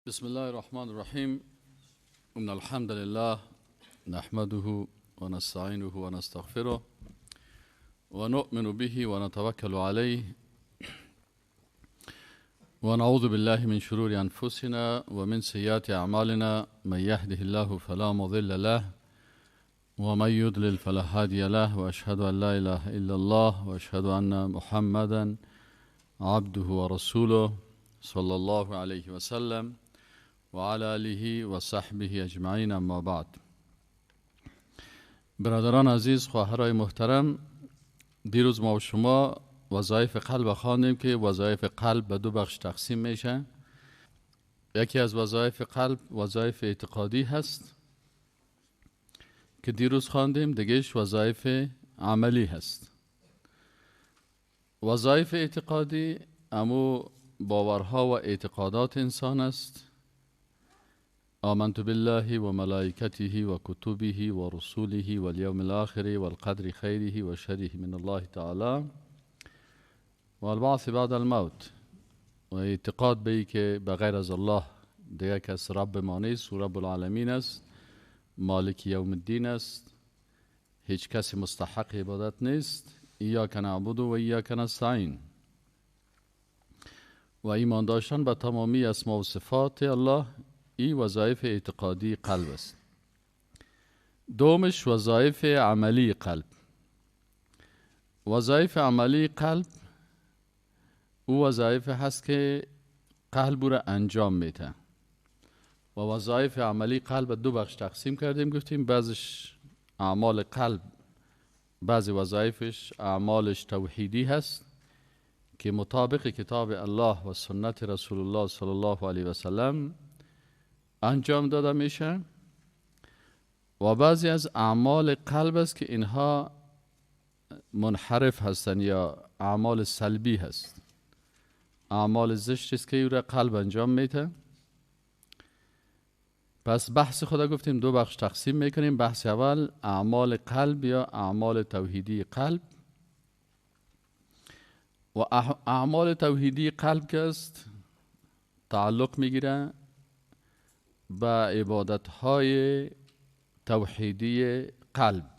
بسم الله الرحمن الرحیم. ان الحمد لله نحمده ونستعینه ونستغفره ونؤمن به ونتوکل علیه ونعوذ بالله من شرور انفسنا ومن سیئات اعمالنا. من يهده الله فلا مضل له ومن يضلل فلا هادي له، واشهد ان لا اله الا الله واشهد ان محمدا عبده ورسوله صلی الله علیه وسلم وعلى آله و صحبه اجمعین. اما بعد، برادران عزیز، خواهرای محترم، دیروز ما و شما وظایف قلب خواندیم که وظایف قلب به دو بخش تقسیم میشه. یکی از وظایف قلب وظایف اعتقادی هست که دیروز خواندیم، دیگهش وظایف عملی هست. وظایف اعتقادی امو باورها و اعتقادات انسان است. آمنت بالله و ملائکته و کتبه و رسوله و الیوم الاخر و القدر خیره و شره من الله تعالی و البعث بعد الموت. و اعتقاد به ای که بغیر از الله دیگه کس رب ما نیست و رب العالمین است، مالک یوم الدین است، هیچ کسی مستحق عبادت نیست، ایاک نعبد و ایاک نستعین. و ایمان داشتن به تمامی اسما و صفات الله، این وظایف اعتقادی قلب است. دومش وظایف عملی قلب. وظایف عملی قلب او وظایف هست که قلب را انجام میده. و وظایف عملی قلب دو بخش تقسیم کردیم، گفتیم بعضش اعمال قلب، بعضی وظایفش اعمالش توحیدی هست که مطابق کتاب الله و سنت رسول الله صلی الله علیه و سلم انجام داده میشه، و بعضی از اعمال قلب است که اینها منحرف هستند یا اعمال سلبی هست، اعمال زشت است که او را قلب انجام میده. پس بحث خدا گفتیم دو بخش تقسیم میکنیم. بحث اول اعمال قلب یا اعمال توحیدی قلب. و اعمال توحیدی قلب که است تعلق میگیره به عبادت‌های توحیدی قلب.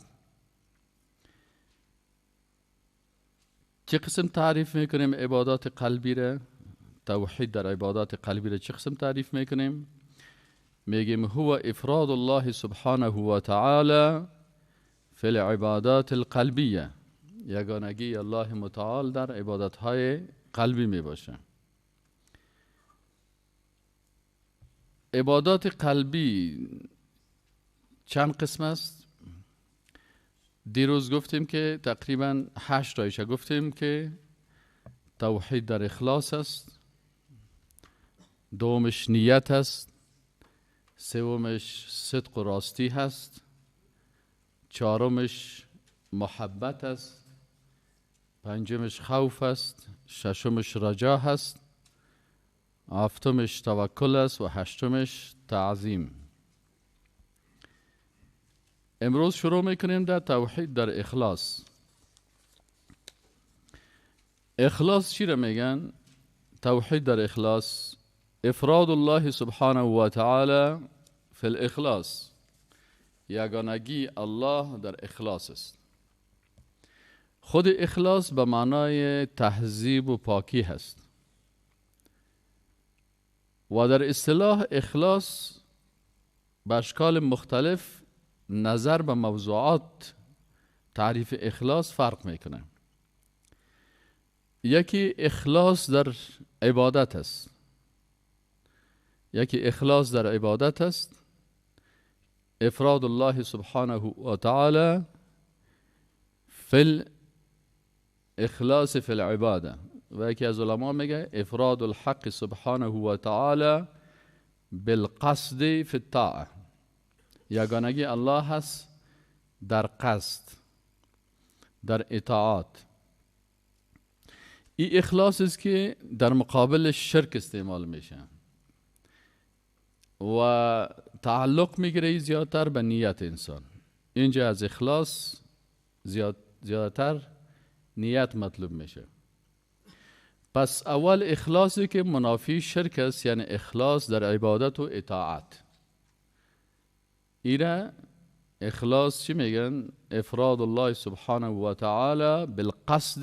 چه قسم تعریف میکنیم عبادات قلبی را؟ توحید در عبادات قلبی را چه قسم تعریف میکنیم؟ میگیم هو افراد الله سبحانه و تعالی فی العبادات القلبیه. یگانگی الله متعال در عبادت‌های قلبی میباشه. عبادات قلبی چند قسم است؟ دیروز گفتیم که تقریبا 8 تایشه. گفتیم که توحید در اخلاص است، دومش نیت است، سومش صدق و راستی هست، چهارمش محبت است، پنجمش خوف است، ششمش رجا هست، هفتمش توکل است و هشتمش تعظیم. امروز شروع میکنیم در توحید در اخلاص. اخلاص چی را میگن؟ توحید در اخلاص افراد الله سبحانه و تعالی فی الاخلاص، یگانگی الله در اخلاص است. خود اخلاص به معنای تهذیب و پاکی هست. و در اصطلاح اخلاص به اشکال مختلف نظر به موضوعات تعریف اخلاص فرق میکنه. یکی اخلاص در عبادت است، یکی اخلاص در عبادت است، افراد الله سبحانه و تعالی فی الاخلاص فی العباده. و یکی از علما میگه افراد الحق سبحانه و تعالی بالقصد فی الطاعه. یگانگی الله هست در قصد، در اطاعت. این اخلاص است که در مقابل شرک استعمال میشه و تعلق میگیره زیادتر به نیت انسان. اینجا از اخلاص زیادتر نیت مطلوب میشه. پس اول اخلاصی که منافی شرک است، یعنی اخلاص در عبادت و اطاعت. ایره اخلاص چی میگن؟ افراد الله سبحانه و تعالی بالقصد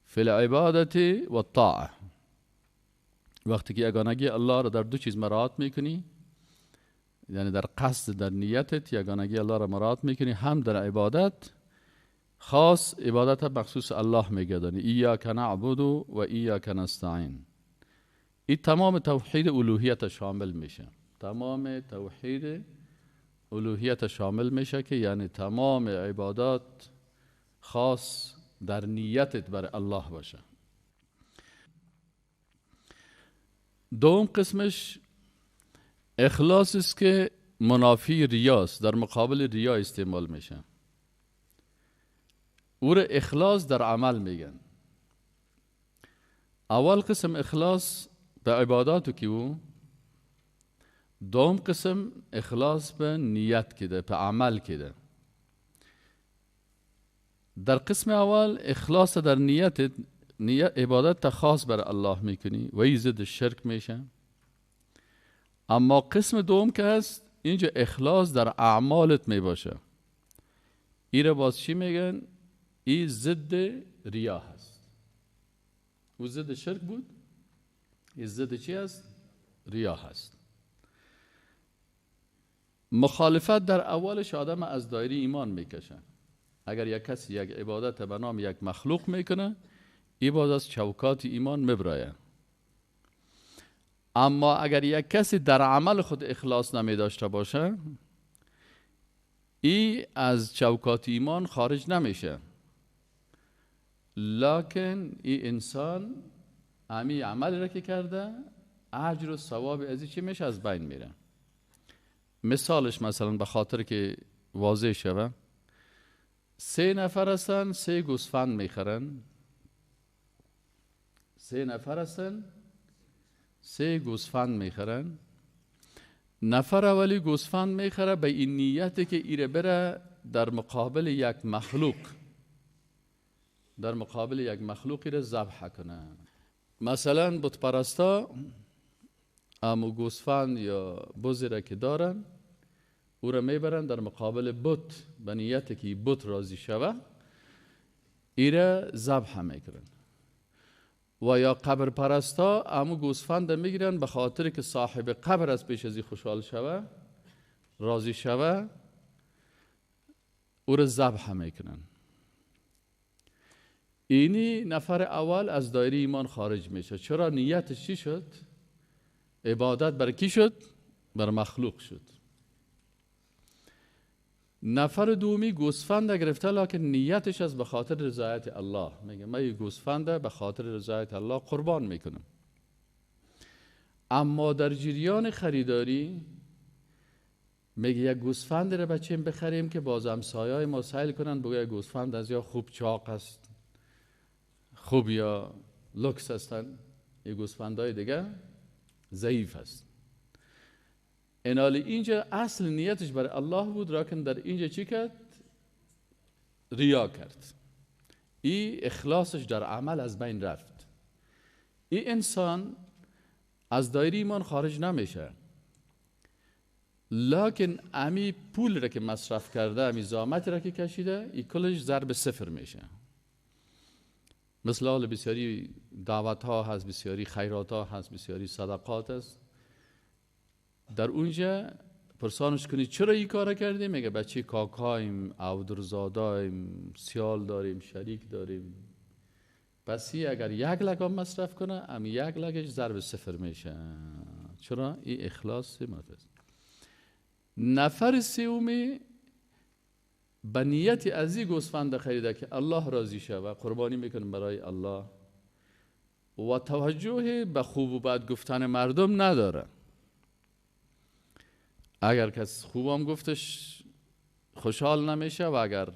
فی العبادت و الطاعه. وقتی که یگانگی الله را در دو چیز مراعات میکنی، یعنی در قصد، در نیتت یگانگی الله را مراعات میکنی، هم در عبادت خاص عبادت مخصوص الله میگردانی، ایاک نعبد و ایاک نستعین. این تمام توحید الوهیت شامل میشه، تمام توحید الوهیت شامل میشه که یعنی تمام عبادات خاص در نیتت بر الله باشه. دوم قسمش اخلاص است که منافی ریاست، در مقابل ریا استعمال میشه. او را اخلاص در عمل میگن. اول قسم اخلاص به عبادات که او، دوم قسم اخلاص به نیت کده، به عمل کده. در قسم اول اخلاص در نیت، عبادت خاص بر الله میکنی و این ضد شرک میشه. اما قسم دوم که هست اینجا اخلاص در اعمالت میباشه. ایره باز چی میگن؟ این ضد ریا هست. او ضد شرک بود، این ضد چی هست؟ ریا هست. مخالفت در اولش آدم از دایره ایمان میکشه. اگر یک کسی یک عبادت به نام یک مخلوق میکنه، این باز از چوکات ایمان مبرایه. اما اگر یک کسی در عمل خود اخلاص نمی داشته باشه، ای از چوکات ایمان خارج نمیشه، لکن ای انسان امی عمل را که کرده اجر و ثواب از چی میشه؟ از بین میره. مثالش مثلا به خاطر که واضح شوه، 3 نفر هستن، 3 گوسفند میخرن. 3 نفر هستن، 3 گوسفند میخرن. نفر اولی گوسفند میخره به این نیت که ایره بره در مقابل یک مخلوق، در مقابل یک مخلوقی را ذبح کنه. مثلا بت پرستا امو گوسفند یا بزی را که دارن او را میبرن در مقابل بت به نیت که بت راضی شوه، ایره ذبح میکنن. و یا قبر پرستا امو گوسفند میگیرن به خاطر که صاحب قبر از پیش ازی خوشحال شوه، راضی شوه، او را ذبح میکنن. اینی نفر اول از دایره ایمان خارج میشه. چرا؟ نیتش چی شد؟ عبادت بر کی شد؟ بر مخلوق شد. نفر دومی گوسفند گرفته، لکن نیتش از به خاطر رضایت الله، میگه من گوسفند به خاطر رضایت الله قربان میکنم. اما در جریان خریداری میگه یک گوسفند را بچیم بخریم که باز همسایه‌های ما سیل کنن، بگه یک گوسفند از یا خوب چاق است، خوب یا لکس هستن، یک گوسفندهای دیگه ضعیف است. اینالی اینجا اصل نیتش برای الله بود، لکن در اینجا چی کرد؟ ریا کرد. این اخلاصش در عمل از بین رفت. این انسان از دایره ایمان خارج نمیشه، لکن امی پول را که مصرف کرده، امی زحمت را که کشیده، این کلش ضرب صفر میشه. مثل حال بسیاری دعوت ها هست، بسیاری خیرات ها هست، بسیاری صدقات هست. در اونجا پرسانش کنی چرا این کار کردی؟ میگه بچه کاکایم، اودرزادایم، سیال داریم، شریک داریم. پس اگر 1 لک هم مصرف کنه، هم 1 لکش ضرب صفر میشه. چرا؟ این اخلاص مفز. نفر سومی به نیت از این گوسفند خریده که الله راضی شه و قربانی میکنه برای الله و توجه به خوب و بد گفتن مردم نداره. اگر کس خوبم گفتش خوشحال نمیشه و اگر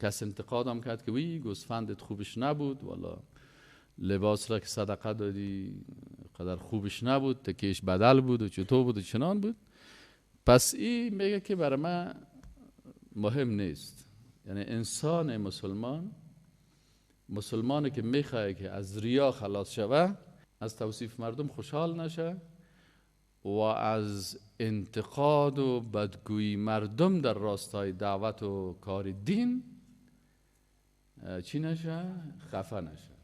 کس انتقادم کرد که وی گوسفندت خوبش نبود، والا لباس را که صدقه دادی قدر خوبش نبود، تکیش بدل بود و چطور بود و چنان بود، پس این میگه که برای من مهم نیست. یعنی انسان مسلمان مسلمانی که میخواه که از ریا خلاص شوه، از توصیف مردم خوشحال نشه و از انتقاد و بدگویی مردم در راستای دعوت و کار دین چی نشه؟ خفه نشه.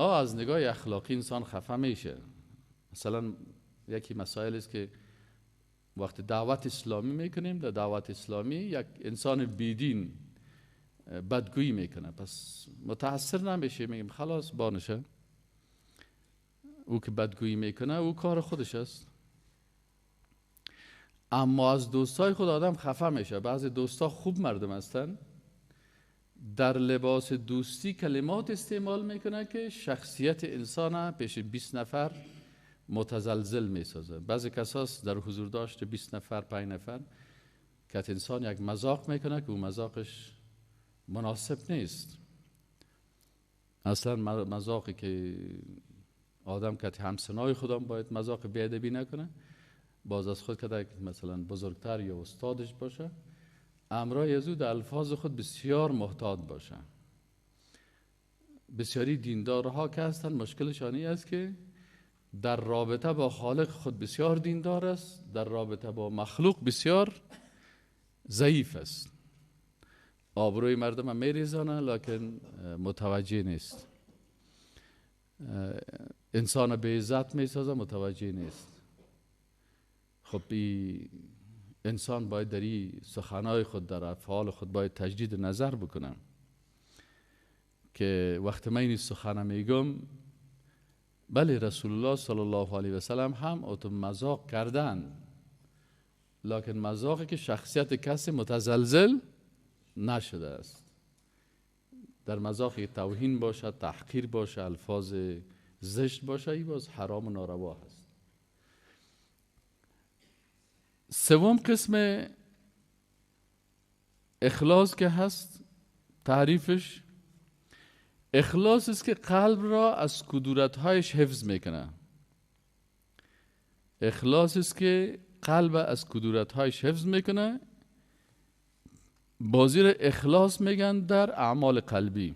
از نگاه اخلاقی انسان خفه میشه. مثلا یکی مسائل است که وقتی دعوت اسلامی میکنیم، در دعوت اسلامی یک انسان بیدین بدگویی میکنه، پس متاثر نمیشه، میگیم خلاص بانشه، او که بدگویی میکنه او کار خودش است. اما از دوستای خود آدم خفه میشه. بعضی دوستا خوب مردم هستن، در لباس دوستی کلمات استعمال میکنه که شخصیت انسان پیش 20 نفر متزلزل میسازه. بعضی کساس در حضور داشت 20 نفر 5 نفر که انسان یک مذاق میکنه که او مذاقش مناسب نیست. اصلا مذاقی که آدم که همسنای خودم باید مذاق بی‌ادبی نکنه، باز از خود که مثلا بزرگتر یا استادش باشه، امرای از او در الفاظ خود بسیار محتاط باشه. بسیاری دیندارها که هستن مشکلشان این است که در رابطه با خالق خود بسیار دیندار است، در رابطه با مخلوق بسیار ضعیف است. آبروی مردم هم میریزانه لکن متوجه نیست. انسان به عزت میسازه، متوجه نیست. خب انسان باید در این سخنهای خود، در افعال خود باید تجدید نظر بکنه که وقتی من این سخن میگم، بله رسول الله صلی الله علیه و سلم هم اتو مذاق کردن، لکن مذاقی که شخصیت کسی متزلزل نشده است. در مذاقی توهین باشه، تحقیر باشه، الفاظ زشت باشه، ای باز حرام و ناروا هست. سوم قسم اخلاص که هست، تعریفش اخلاص است که قلب را از کدورت‌هایش حفظ میکنه. اخلاص است که قلب از کدورت‌هایش حفظ میکنه. بازی را اخلاص میگن در اعمال قلبی.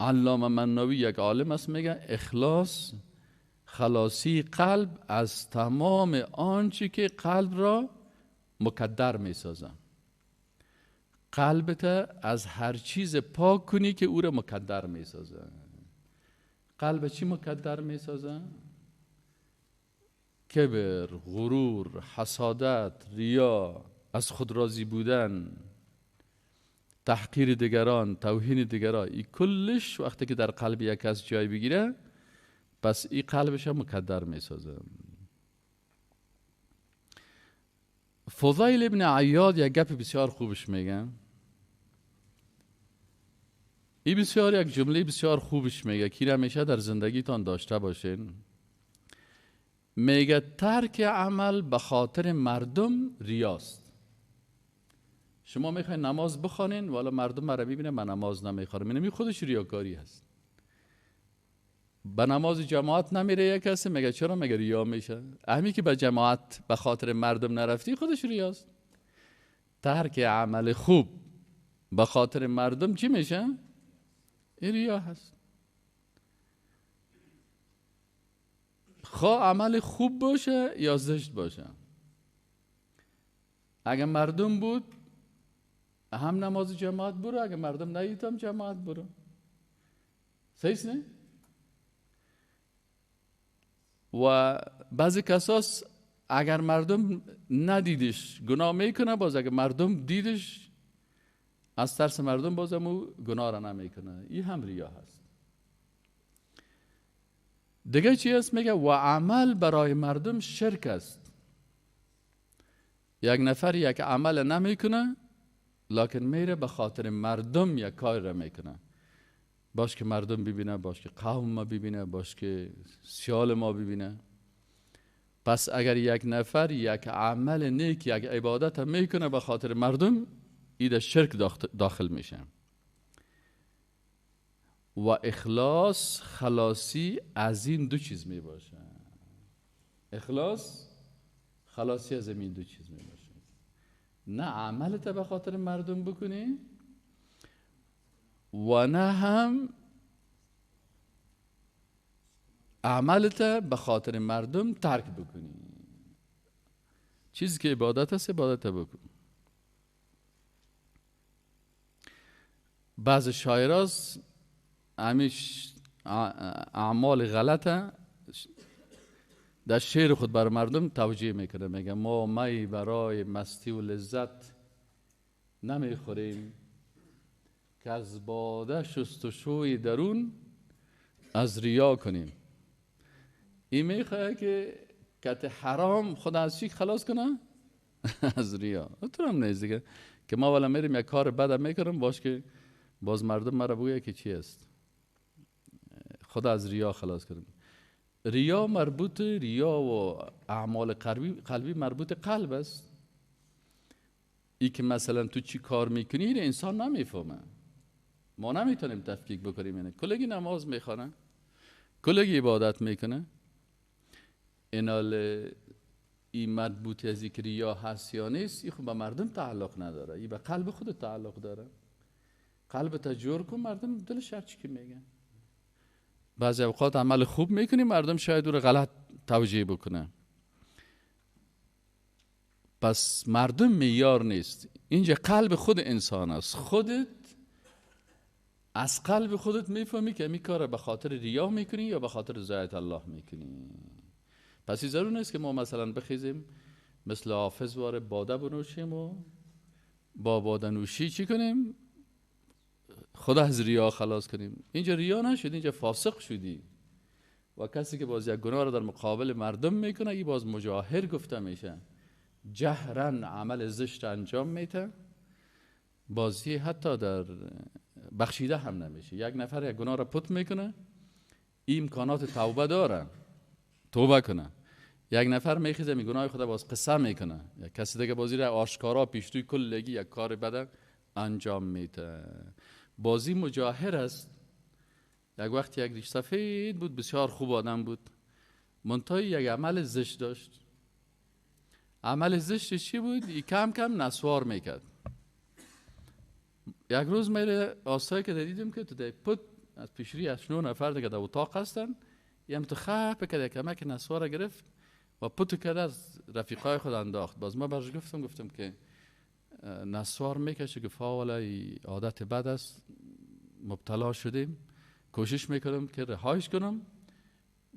علامه مناوی یک عالم است، میگه اخلاص خلاصی قلب از تمام آنچه که قلب را مکدر میسازه. قلبت از هر چیز پاک کنی که او را مکدر میسازه. قلب چی مکدر میسازه؟ کبر، غرور، حسادت، ریا، از خود راضی بودن، تحقیر دیگران، توهین دیگران. این کلش وقتی که در قلب یک کس جای بگیره، پس این قلبش هم مکدر میسازه. فضیل ابن عیاض یک گپ بسیار خوبش میگه. این بسیار یک جمله بسیار خوبش میگه که همیشه در زندگیتان داشته باشین. میگه ترک عمل به خاطر مردم ریاست. شما میخواین نماز بخوانین والا مردم مرا میبینه من نماز نمیخوانم، اینمی خودش ریاکاری هست. به نماز جماعت نمیره یک کسی، میگه چرا؟ میگه ریا میشه. همین که به جماعت به خاطر مردم نرفتی خودش ریاست. ترک عمل خوب به خاطر مردم چی میشه؟ این ریا هست. خواه عمل خوب باشه یا زشت باشه، اگه مردم بود هم نماز جماعت برو، اگه مردم ندید هم جماعت برو. صحیح نه؟ و بعضی کساس اگر مردم ندیدش گناه میکنه، باز اگر مردم دیدش از ترس مردم بازم او گناه را نمیکنه. این هم ریا هست. دیگه چی هست؟ میگه و عمل برای مردم شرک است. یک نفر یک عمل نمیکنه لکن میره به خاطر مردم یک کار را میکنه، باش که مردم ببینه، باش که قوم ما ببینه، باش که سیال ما ببینه. پس اگر یک نفر یک عمل نیک، یک عبادت میکنه به خاطر مردم، این در شرک داخل میشه. و اخلاص خلاصی از این دو چیز میباشه. اخلاص خلاصی از این دو چیز میباشه. نه عملت به خاطر مردم بکنی و نه هم عملت به خاطر مردم ترک بکنی. چیزی که عبادت است عبادت بکن. بعض شاعراست همیش اعمال غلطه در شعر خود بر مردم توجیه میکنه، میگه ما می برای مستی و لذت نمیخوریم که از باده شست و شوی درون از ریا کنیم. این میخواه که کت حرام خود از چی خلاص کنه؟ از ریا. تو هم نیست دیگه که ما والا میریم یک کار بد میکنم باش که باز مردم مرا بگویه که چی است، خود از ریا خلاص کنیم. ریا مربوط، ریا و اعمال قلبی مربوط قلب است. ای که مثلا تو چی کار میکنی این انسان نمیفهمه، ما نمیتونیم تفکیک بکنیم. اینه کلگی نماز میخوانه، کلگی عبادت میکنه، اینال این مربوط از یک ریا هست یا نیست، این خب به مردم تعلق نداره، این به قلب خود تعلق داره. قلب تا جور کن، مردم دلش هرچی که میگن. بعضی اوقات عمل خوب میکنی، مردم شاید او رو غلط توجیه بکنه. پس مردم معیار نیست، اینجا قلب خود انسان است. خودت از قلب خودت میفهمی که این کار به خاطر ریا میکنی یا به خاطر رضایت الله میکنی. پس این ضرور نیست که ما مثلا بخیزیم مثل حافظ واره باده بنوشیم و با باده نوشی چی کنیم؟ خدا از ریا خلاص کنیم. اینجا ریا نشد، اینجا فاسق شدی. و کسی که باز یک گناه رو در مقابل مردم میکنه، این باز مجاهر گفته میشه، جهرن عمل زشت انجام میده، بازی حتی در بخشیده هم نمیشه. یک نفر یک گناه رو پت میکنه، این امکانات توبه داره، توبه کنه. یک نفر میخیزه می گناه خدا باز قصه میکنه، یک کسی دیگه بازی را آشکارا پیش روی کلگی یک کار بده انجام میده. بازی مجاهر است. یک وقت یک ریش سفید بود، بسیار خوب آدم بود، منتهی یک عمل زشت داشت. عمل زشت چی بود؟ ای کم کم نسوار میکرد. یک روز میره آسایی که دیدیم که تو دی پت از پیشری از 9 نفر دیگه در اتاق هستن، یم تو خپ که کمک نسوار گرفت و پتو کرد از رفیقای خود انداخت. باز ما برش گفتم که نسوار میکشه، گفت والا عادت بد است، مبتلا شدیم، کوشش میکنم که رهایش کنم.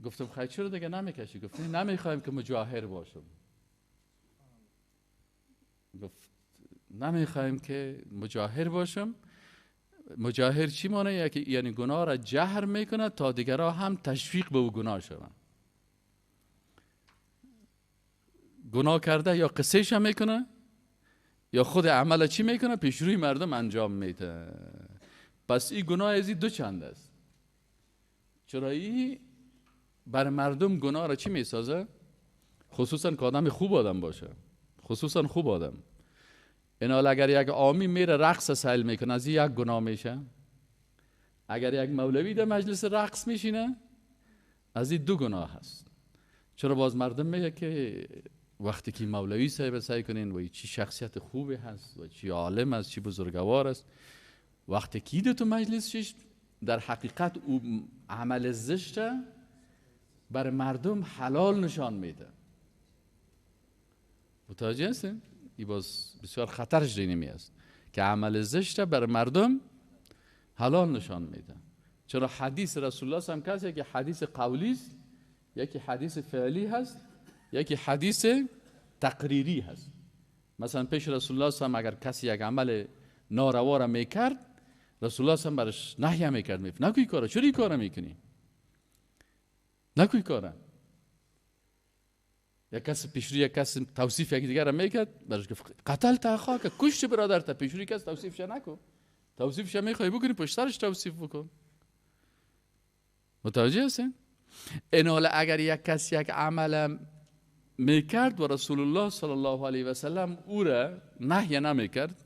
گفتم خیلی چرا دیگه نمیکشی؟ گفت نمیخوایم که مجاهر باشم. گفت نمیخوایم که مجاهر باشم. مجاهر چی مانه؟ یعنی گناه را جهر میکنه تا دیگرها هم تشویق به او گناه شوند. گناه کرده یا قصهش هم میکنه یا خود عمل چی میکنه؟ پیش روی مردم انجام میده. پس این گناه از این دو چند است. چرا این بر مردم گناه را چی میسازه؟ خصوصا که آدم خوب آدم باشه، خصوصا خوب آدم. این حال اگر یک عامی میره رقص سیل میکنه، از این یک گناه میشه. اگر یک مولوی در مجلس رقص میشینه، از این دو گناه هست. چرا باز مردم میگه که وقتی که مولوی صاحب سعی کنین و چی شخصیت خوبی هست و چی عالم است، چی بزرگوار است، وقتی که تو مجلس شش، در حقیقت او عمل زشت بر مردم حلال نشان میده. متوجه هستین؟ این باز بسیار خطرش دینی است که عمل زشت بر مردم حلال نشان میده. چرا حدیث رسول الله هم کسی که حدیث قولی است، یکی حدیث فعلی هست، یکی حدیث تقریری هست. مثلا پیش رسول الله هم اگر کسی یک عمل ناروا را میکرد، رسول الله هم برش نهی میکرد، میگفت نکوی کارا، چرا این کارا میکنی؟ نکوی کارا. یک کس پیش روی یک کس توصیف یکی دیگر را میکرد، برش گفت قتل تا خاک، کشت برادر تا پیش روی کس توصیفش نکن، توصیفش میخوای بکنی پشت سرش توصیف بکن. متوجه هستین؟ این حال اگر یک کس یک عمل میکرد و رسول الله صلی الله علیه و سلم او را نهی نمیکرد،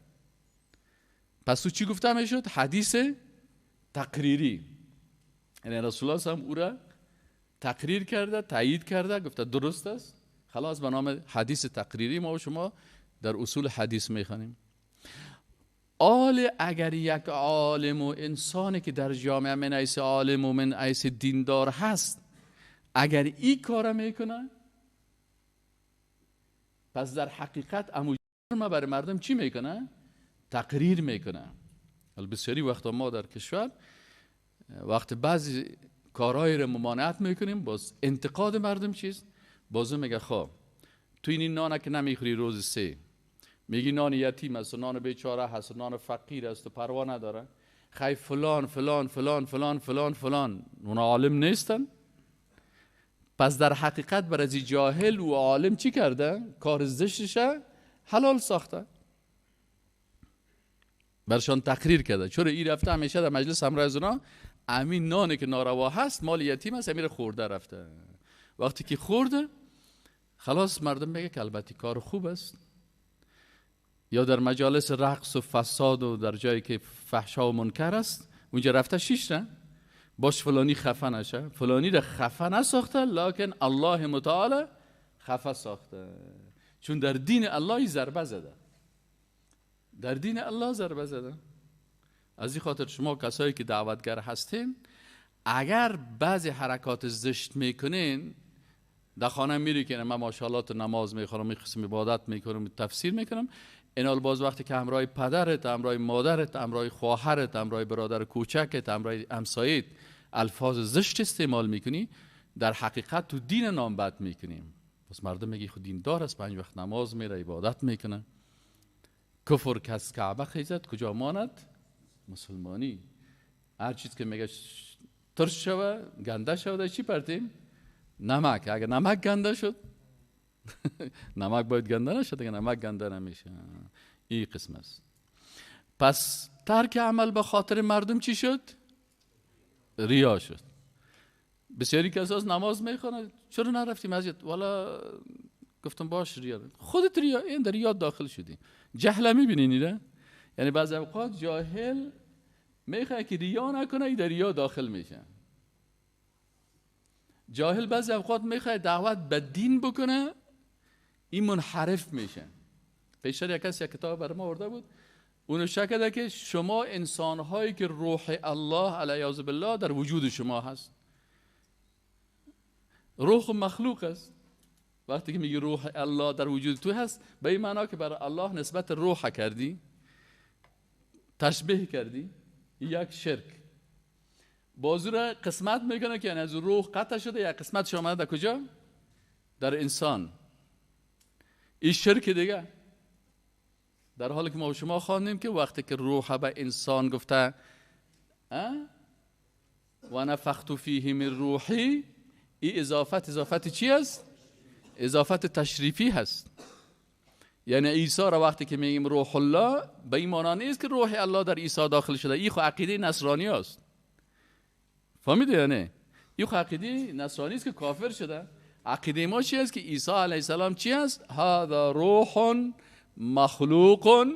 پس او چی گفته میشد؟ حدیث تقریری. یعنی رسول الله صلی الله علیه و سلم او را تقریر کرده، تایید کرده، گفته درست است. خلاص به نام حدیث تقریری ما و شما در اصول حدیث میخوانیم. آل اگر یک عالم و انسانی که در جامعه من حیث عالم و من حیث دیندار هست، اگر این کار میکنه، پس در حقیقت امو جرم برای مردم چی میکنه؟ تقریر میکنه. بسیاری وقتا ما در کشور وقت بعضی کارهای رو ممانعت میکنیم، باز انتقاد مردم چیست؟ بازو میگه خب تو این نانه که نمیخوری روز سه، میگی نان یتیم است و نان بیچاره هست و نان فقیر است و پروا نداره، خی فلان فلان فلان فلان فلان فلان، اونا عالم نیستن. پس در حقیقت برای جاهل و عالم چی کرده؟ کار زشتش حلال ساخته، برشان تقریر کرده. چرا این رفته همیشه در مجلس همراه از اونا امین نانی که ناروا هست، مال یتیم هست، امیر خورده رفته. وقتی که خورده خلاص مردم میگه که البته کار خوب است. یا در مجالس رقص و فساد و در جایی که فحشا و منکر است اونجا رفته شیش نه باش فلانی خفه نشه، فلانی را خفه نساخته، لکن الله متعال خفه ساخته، چون در دین الله ضربه زده، در دین الله ضربه زده. از این خاطر شما کسایی که دعوتگر هستین، اگر بعضی حرکات زشت میکنین، در خانه میری که من ماشاءالله تو نماز میخونم، میخصم عبادت میکنم، تفسیر میکنم، اینال باز وقتی که همراه پدرت، همراه مادرت، همراه خواهرت، همراه برادر کوچکت، همراه همسایت الفاظ زشت استعمال میکنی، در حقیقت تو دین نام بد میکنیم. پس مردم میگه خود دین دار است، 5 وقت نماز میره، عبادت میکنه. کفر کس کعبه خیزد کجا ماند مسلمانی. هر چیز که میگه ترش شوه، گنده شوه، چی پرتیم؟ نمک. اگر نمک گنده شد نمک باید گنده نشد، اگر نمک گنده نمیشه. این قسم است. پس ترک عمل به خاطر مردم چی شد؟ ریا شد. بسیاری کساس نماز میخوانه، چرا نرفتی مسجد؟ والا گفتم باش ریا. خودت ریا، این در ریا داخل شدی. جهل میبینی نه؟ یعنی بعضی اوقات جاهل میخواد که ریا نکنه، این در ریا داخل میشه. جاهل بعضی اوقات میخواد دعوت به دین بکنه، این منحرف میشه. پیشتر یک کسی یک کتاب برای ما آورده بود، اونو شک کرده که شما انسانهایی که روح الله علیه بالله در وجود شما هست، روح مخلوق است. وقتی که میگی روح الله در وجود تو هست، به این معنا که برای الله نسبت روح کردی، تشبیه کردی، یک شرک. بازو را قسمت میکنه که یعنی از روح قطع شده، یک قسمت آمده در کجا؟ در انسان. این شرک دیگه. در حالی که ما شما خواندیم که وقتی که روح به انسان گفته و نفخت فیه من روحی، این اضافت چی است؟ اضافت تشریفی هست. یعنی عیسی را وقتی که میگیم روح الله، به این معنا نیست که روح الله در عیسی داخل شده. این خو عقیده نصرانی است. فهمیدی یا نه؟ این خو عقیده نصرانی است که کافر شده. عقیده ما چی است؟ که عیسی علیه السلام چی است؟ هذا روح مخلوق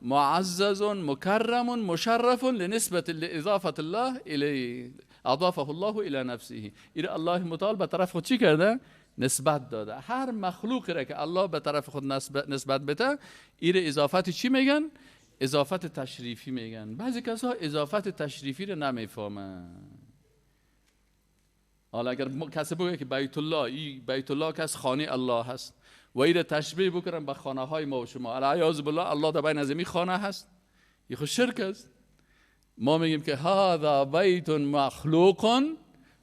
معزز مکرم مشرف لنسبة لاضافة الله الیه، اضافه الله الى نفسه. این الله متعال به طرف خود چی کرده؟ نسبت داده. هر مخلوقی را که الله به طرف خود نسبت بده، این اضافت چی میگن؟ اضافت تشریفی میگن. بعضی کسا اضافت تشریفی رو نمیفهمن. حالا اگر کسی بگه که بیت الله، این بیت الله کس خانه الله هست و این تشبیه بکنن به خانه های ما و شما، العیاذ بالله الله در بین از این خانه هست، این خود شرک است. ما میگیم که هذا بیت مخلوق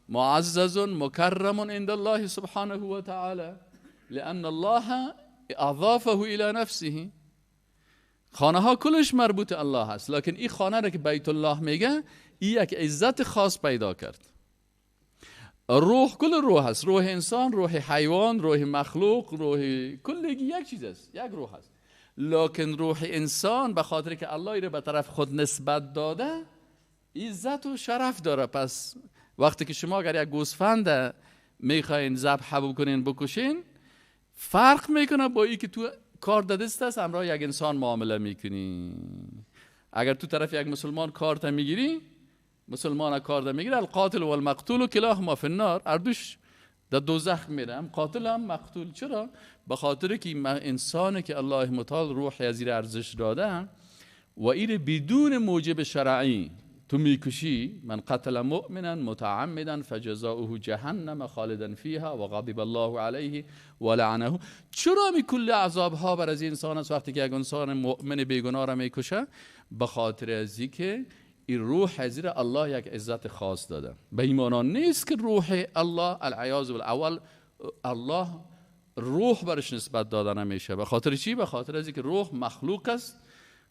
معزز مکرم عند الله سبحانه وتعالى لأن الله اضافه الى نفسه. خانه ها کلش مربوط الله هست، لکن این خانه را که بیت الله میگه، این یک عزت خاص پیدا کرد. روح کل روح هست، روح انسان، روح حیوان، روح مخلوق، روح کل یک چیز است، یک روح هست. لکن روح انسان به خاطر که الله را به طرف خود نسبت داده، عزت و شرف داره. پس وقتی که شما اگر یک گوسفند میخواین ذبح بکنین، بکشین، فرق میکنه با این که تو کار دست است همراه یک انسان معامله میکنی. اگر تو طرف یک مسلمان کارت میگیری، مسلمان کارت میگیره، القاتل والمقتول کلاهما فی النار، اردوش در دوزخ میره، هم قاتل هم مقتول. چرا؟ به خاطر که انسانی که الله متعال روح از زیر ارزش داده، و این بدون موجب شرعی تو میکشی، من قتل مؤمنا متعمدا فجزاؤه جهنم خالدا فیها و غضب الله علیه و لعنه. چرا می کل عذاب ها بر از انسان است وقتی که یک انسان مؤمن بیگناه را میکشه؟ به خاطر از که این روح زیر الله یک عزت خاص داده. به این معنا نیست که روح الله العیاذ بالاول الله روح برش نسبت داده نمیشه. به خاطر چی؟ به خاطر از که روح مخلوق است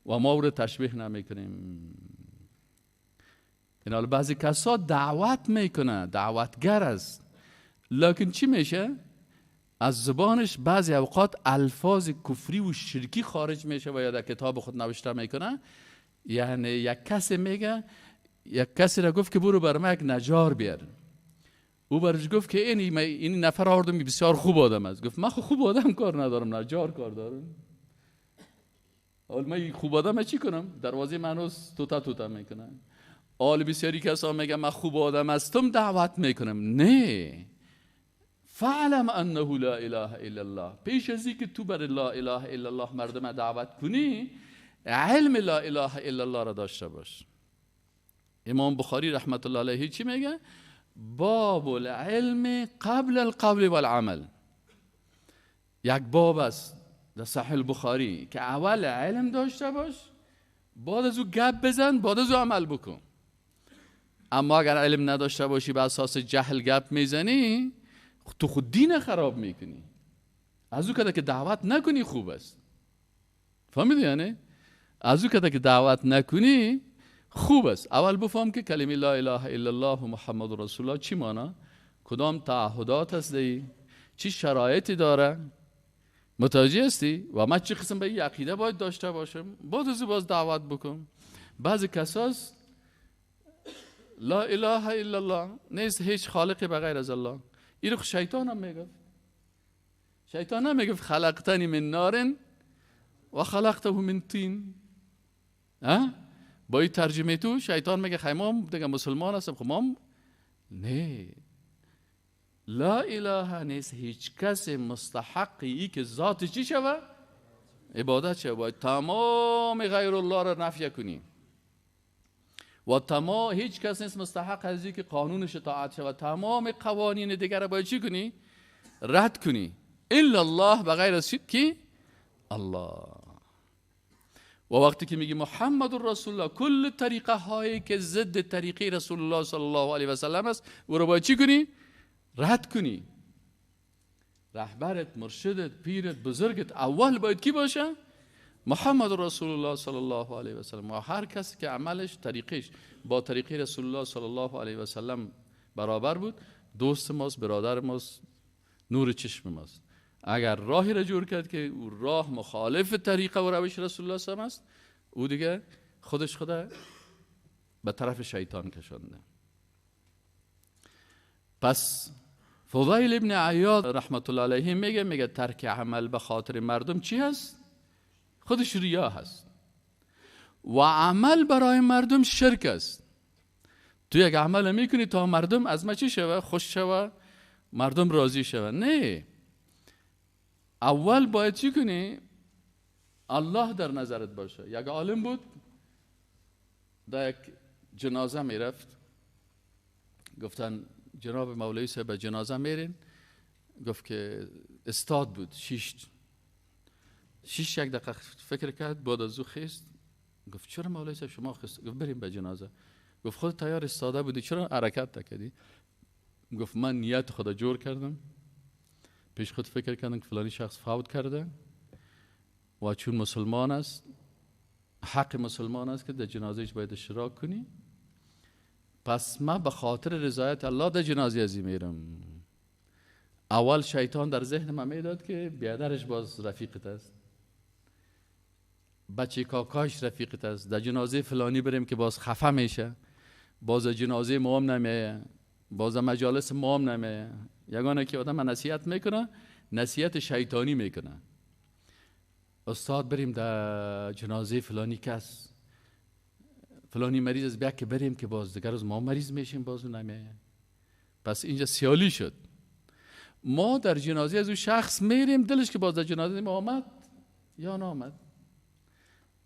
و ما او رو تشبیه نمیکنیم. این حال بعضی کسا دعوت میکنه، دعوتگر است، لکن چی میشه؟ از زبانش بعضی اوقات الفاظ کفری و شرکی خارج میشه و یا در کتاب خود نوشته میکنه. یعنی یک کسی میگه، یک کسی را گفت که برو بر من یک نجار بیار. او برش گفت که این نفر آوردم بسیار خوب آدم است. گفت من خوب آدم کار ندارم، نجار کار دارم. حال من خوب آدم چی کنم؟ دروازه منو توتا توتا میکنه. حال بسیاری کسا میگه من خوب آدم هستم دعوت میکنم. نه، فعلم انه لا اله الا الله. پیش از اینکه تو بر لا اله الا الله مردم دعوت کنی، علم لا اله الا الله را داشته باش. امام بخاری رحمت الله علیه چی میگه؟ باب العلم قبل القول والعمل. یک باب است در صحیح البخاری که اول علم داشته باش، بعد از او گپ بزن، بعد از او عمل بکن. اما اگر علم نداشته باشی به اساس جهل گپ میزنی، تو خود دین خراب میکنی. از او که دعوت نکنی خوب است. فهمیدی؟ یعنی از او که دعوت نکنی خوب است. اول بفهم که کلمه لا اله الا الله و محمد رسول الله چی مانا، کدام تعهدات است دی، چی شرایطی داره، متوجه هستی؟ و من چی قسم به این عقیده باید داشته باشم، بعد از باز دعوت بکن. بعضی کساس لا اله الا الله نیست، هیچ خالقی بغیر از الله. این رو شیطان هم میگفت. شیطان هم میگفت خلقتنی من نار و خلقته من طین. با این ترجمه تو شیطان میگه خیمام دیگه مسلمان هستم، خب مام نه، لا اله نیست، هیچ کس مستحقی که ذات چی شوه؟ عبادت شوه. باید تمام غیر الله را نفی کنی و تمام هیچ کس نیست مستحق از که قانونش اطاعت شوه. تمام قوانین دیگر را باید چی کنی؟ رد کنی. الا الله، بغیر از کی؟ الله. و وقتی که میگی محمد رسول الله، کل طریقه هایی که ضد طریقه رسول الله صلی الله علیه و سلم است او رو باید چی کنی؟ رد کنی. رهبرت، مرشدت، پیرت، بزرگت اول باید کی باشه؟ محمد رسول الله صلی الله علیه و سلم. و هر کسی که عملش، طریقش با طریقه رسول الله صلی الله علیه و سلم برابر بود، دوست ماست، برادر ماست، نور چشم ماست. اگر راهی را جور کرد که او راه مخالف طریقه و روش رسول الله صلی الله علیه و سلم است، او دیگه خودش خدا به طرف شیطان کشانده. پس فضیل ابن عیاض رحمت الله علیه میگه ترک عمل به خاطر مردم چی هست؟ خودش ریا هست و عمل برای مردم شرک است. تو یک عمل میکنی تا مردم از ما چی شوه؟ خوش شوه، مردم راضی شوه. نه، اول باید چی کنی؟ الله در نظرت باشه. یک عالم بود در یک جنازه میرفت، گفتن جناب مولوی صاحب به جنازه میرین؟ گفت که استاد بود، شیش یک دقیقه فکر کرد، بعد از او خیست، گفت چرا مولوی صاحب شما خیست؟ گفت بریم به جنازه. گفت خود تیار استاده بودی، چرا حرکت نکردی؟ گفت من نیت خدا جور کردم، پیش خود فکر کردم که فلانی شخص فوت کرده و چون مسلمان است، حق مسلمان است که در جنازهش باید اشتراک کنی، پس من به خاطر رضایت الله در جنازه ازی میرم. اول شیطان در ذهن من میداد که بیادرش باز رفیقت است، بچه کاکاش رفیقت است، در جنازه فلانی بریم که باز خفه میشه، باز جنازه ما هم نمیه، باز مجالس ما هم نمیه. یگانه که آدم نصیحت میکنه، نصیحت شیطانی میکنه. استاد بریم در جنازه فلانی کس، فلانی مریض است، بیا که بریم که باز دیگر روز ما مریض میشیم، باز نمیه. پس اینجا سیالی شد. ما در جنازه از او شخص میریم، دلش که باز در جنازه ما آمد یا نامد.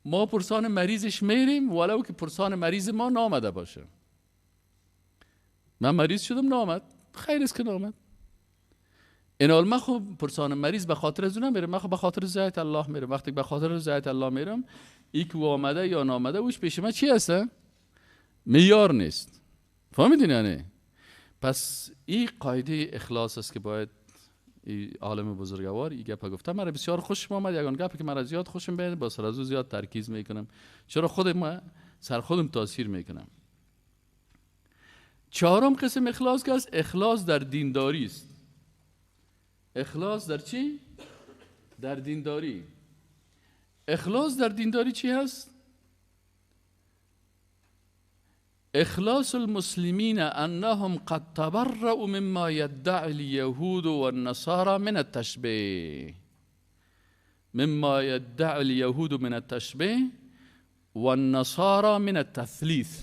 ما پرسان مریضش میریم ولو که پرسان مریض ما نامده باشه. من مریض شدم نامد، خیر است که نامد. این حال من خب پرسان مریض به خاطر از اون نمیرم، من خب به خاطر رضایت الله میرم. وقتی به خاطر رضایت الله میرم، ای که آمده یا نامده اوش پیش من چی هست؟ معیار نیست. فهمیدین یعنی؟ پس این قاعده اخلاص است که باید این عالم بزرگوار این گپ گفته. مرا بسیار خوشم آمد، یگان گپی که مرا زیاد خوشم بیاد با سر از او زیاد ترکیز میکنم، چرا خود ما سر خودم تاثیر میکنم. چهارم قسم اخلاص که است، اخلاص در دینداری است. اخلاص در چی؟ در دینداری. اخلاص در دینداری چی هست؟ اخلاص المسلمین انهم قد تبرؤوا مما يدعي اليهود والنصارى من التشبيه، مما يدعي اليهود من التشبيه والنصارى من التثلیث.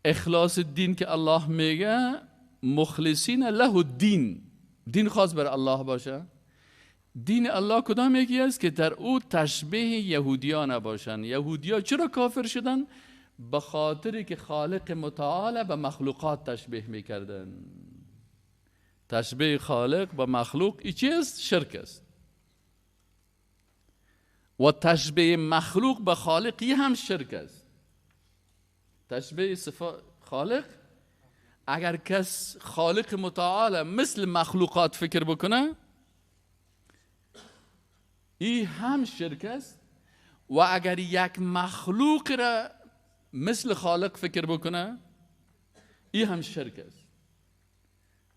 اخلاص الدین که الله میگه مخلصین له الدین، دین خاص بر الله باشه. دین الله کدام یکی است که در او تشبیه یهودیا نباشن؟ یهودیا چرا کافر شدن؟ به خاطر که خالق متعال به مخلوقات تشبیه میکردن. تشبیه خالق به مخلوق ای چیست؟ شرک است. و تشبیه مخلوق به خالق هم شرک است. تشبیه صفات خالق، اگر کس خالق متعال مثل مخلوقات فکر بکنه ای هم شرک است. و اگر یک مخلوق را مثل خالق فکر بکنه ای هم شرک است.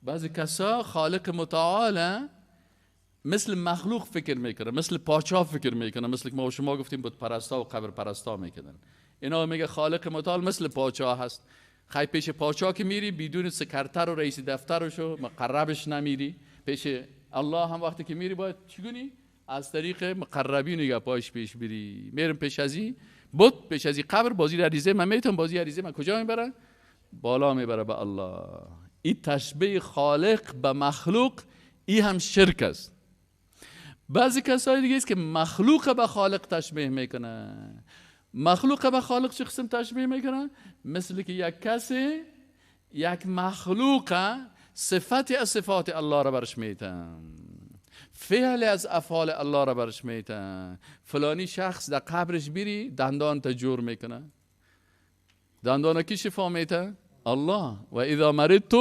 بعضی کسا خالق متعال مثل مخلوق فکر میکنه، مثل پاچا فکر میکنه، مثل که ما و شما گفتیم بت پرستا و قبر پرستا میکنن. اینا میگه خالق متعال مثل پاچا هست. خی پیش پاچا که میری بدون سکرتر و رئیس دفترشو مقربش نمیری. پیش الله هم وقتی که میری باید چگونی؟ از طریق مقربین گپایش پیش بری. میرم پیش از این بت، پیش از این قبر، بازی عریضه من میتونم، بازی عریضه من کجا میبره؟ بالا میبره به الله. این تشبیه خالق به مخلوق ای هم شرک است. بعضی کسای دیگه است که مخلوق به خالق تشبیه میکنه. مخلوق به خالق چه قسم تشبیه میکنه؟ مثل که یک کسی یک مخلوق صفتی از صفات الله را برش میتن، فعل از افعال الله را برش میتن. فلانی شخص در قبرش بیری دندان تا جور میکنه، دندان کی شفا میته؟ الله. و اذا مرضت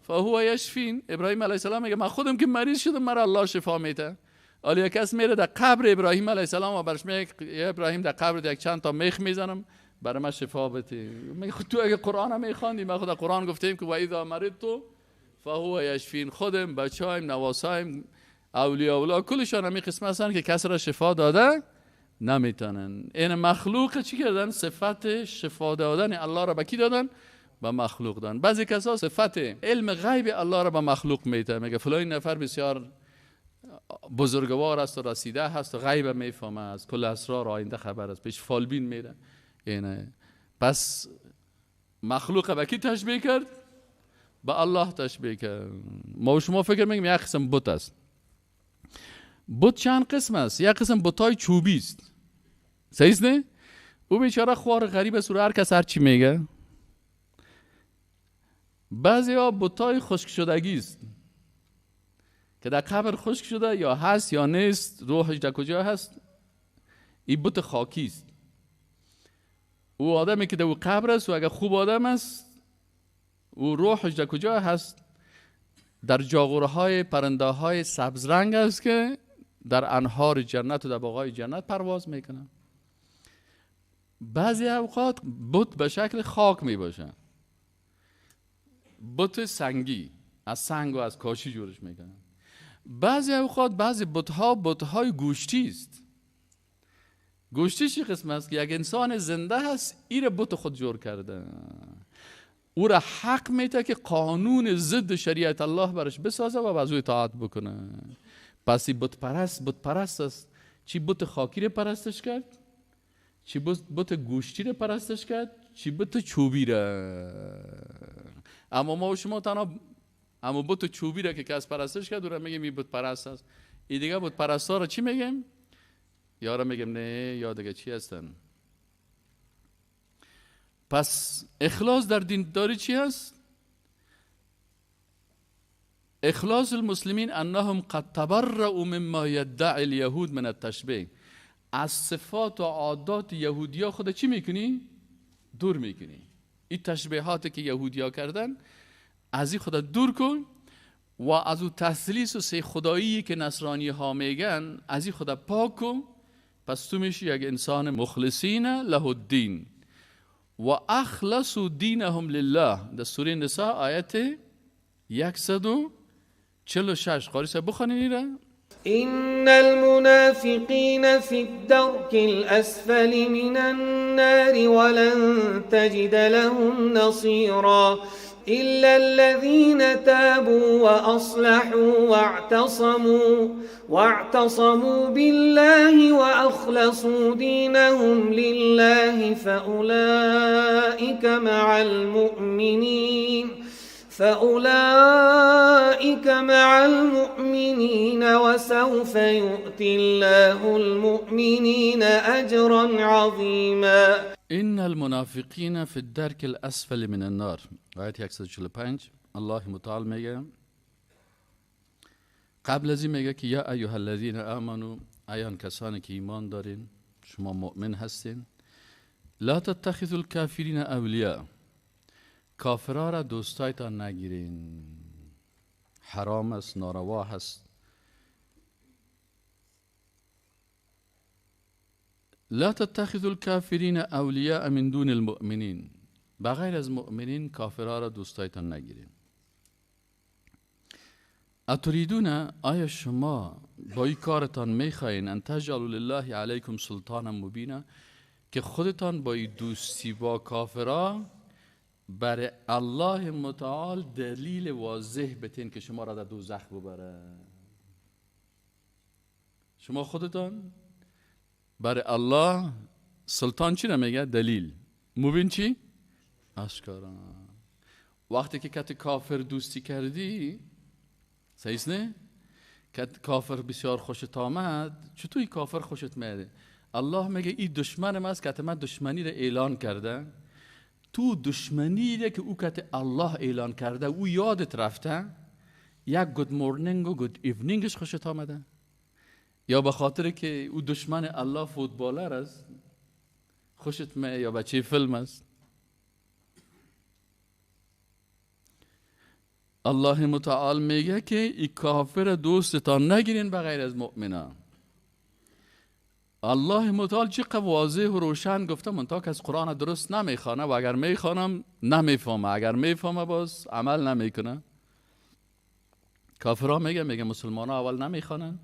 فهو یشفین. ابراهیم علیه السلام میگه من خودم که مریض شدم مرا الله شفا میته. حالا یک کس میره در قبر ابراهیم علیه السلام و برش میگه ابراهیم در قبر یک چند تا میخ میزنم برای من شفا بده. میگه تو اگه قرآن هم میخواندی، ما خود قرآن گفتیم که و اذا مرضت فهو یشفین. خودم بچه‌ایم نواسایم اولیاء الله کلشان همین قسم هستن که کس را شفا داده نمیتونن. این مخلوق چی کردن؟ صفت شفا دادن الله را به کی دادن؟ به مخلوق دادن. بعضی کسا صفت علم غیب الله را به مخلوق میته، میگه فلان نفر بسیار بزرگوار است و رسیده هست و غیب میفهمه، از کل اسرار آینده خبر است، پیش فالبین میره. اینه. پس مخلوق به کی تشبیه کرد؟ به الله تشبیه کرد. ما و شما فکر میکنیم یک قسم بت است. بت چند قسم است؟ یک قسم بتای چوبی است. صحیح است نه؟ او بیچاره خوار غریب است، هر کس هر چی میگه. بعضی ها بتای خشک شدگی است که در قبر خشک شده یا هست یا نیست، روحش در کجا هست، این بت خاکی است. او آدمی که در او قبر است و اگر خوب آدم است، او روحش در کجا هست؟ در جاغورهای پرنده های سبز رنگ است که در انهار جنت و در باغهای جنت پرواز میکنن. بعضی اوقات بت به شکل خاک میباشن، بت سنگی از سنگ و از کاشی جورش میکنن. بعضی اوقات بعضی بتها بتهای گوشتی است. گوشتی چی قسم است؟ که یک انسان زنده هست ایر بت خود جور کرده، او را حق میده که قانون ضد شریعت الله برش بسازه و از او اطاعت بکنه. پس این بت پرست بت پرست است. چی بت خاکی را پرستش کرد، چی بت گوشتی را پرستش کرد، چی بت چوبی را. اما ما و شما تنها اما بت چوبی را که کس پرستش کرد او را میگیم این بت پرست است. این دیگه بت پرستا را چی میگیم؟ یارا میگم نه یا دیگه چی هستن. پس اخلاص در دینداری چی هست؟ اخلاص المسلمین انهم قد تبرؤوا مما يدعي اليهود من التشبیه. از صفات و عادات یهودیا خود چی میکنی؟ دور میکنی. این تشبیهاتی که یهودیا کردن از این خود دور کن و از او تثلیث و سه خدایی که نصرانی ها میگن از این خود پاک کن. پس تو میشی یک انسان مخلصین له الدین و اخلصوا دینهم لله. در سوره نساء آیت 146 قاری صاحب بخوانید. إن المنافقين في الدرك الأسفل من النار ولن تجد لهم نصيرا إلا الذين تابوا وأصلحوا واعتصموا بالله وأخلصوا دينهم لله فأولئك مع المؤمنين وسوف يؤتي الله المؤمنين أجرا عظيما. إن المنافقين في الدرك الأسفل من النار. آیت 145 الله متعال میگه، قبل از این میگه که یا ایها الذین آمنوا، ایان کسانی که ایمان دارین، شما مؤمن هستین، لا تتخذوا الكافرین اولیاء، کافرها را دوستایتان نگیرین، حرام است، ناروا هست. لا تتخذوا الكافرین اولیاء من دون المؤمنین، بغیر از مؤمنین کافرها را دوستایتان نگیرین. اتریدون، آیا شما با این کارتان میخواین ان تجعلوا لله علیکم سلطانا مبینا، که خودتان با این دوستی با کافرها برای الله متعال دلیل واضح بتین که شما را در دوزخ ببره. شما خودتان برای الله سلطان چی نمیگه؟ دلیل مبین چی؟ آشکارا. وقتی که کت کافر دوستی کردی، صحیح نه؟ کت کافر بسیار خوشت آمد، چطور کافر خوشت میاد؟ الله میگه این دشمن من است که من دشمنی را اعلان کرده. تو دشمنی را که او کت الله اعلان کرده او یادت رفته، یک good morning و good evening ش خوشت آمده، یا به خاطر که او دشمن الله footballer است خوشت میاد، یا بچه فیلم است. الله متعال میگه که ای کافر دوستتان نگیرین بغیر از مؤمنان. الله متعال چقدر واضح و روشن گفته، منتها که از قرآن درست نمیخوانه و اگر میخوانم نمیفهمه، اگر میفهمه باز عمل نمیکنه. کافرها میگه مسلمان ها اول نمیخوانن،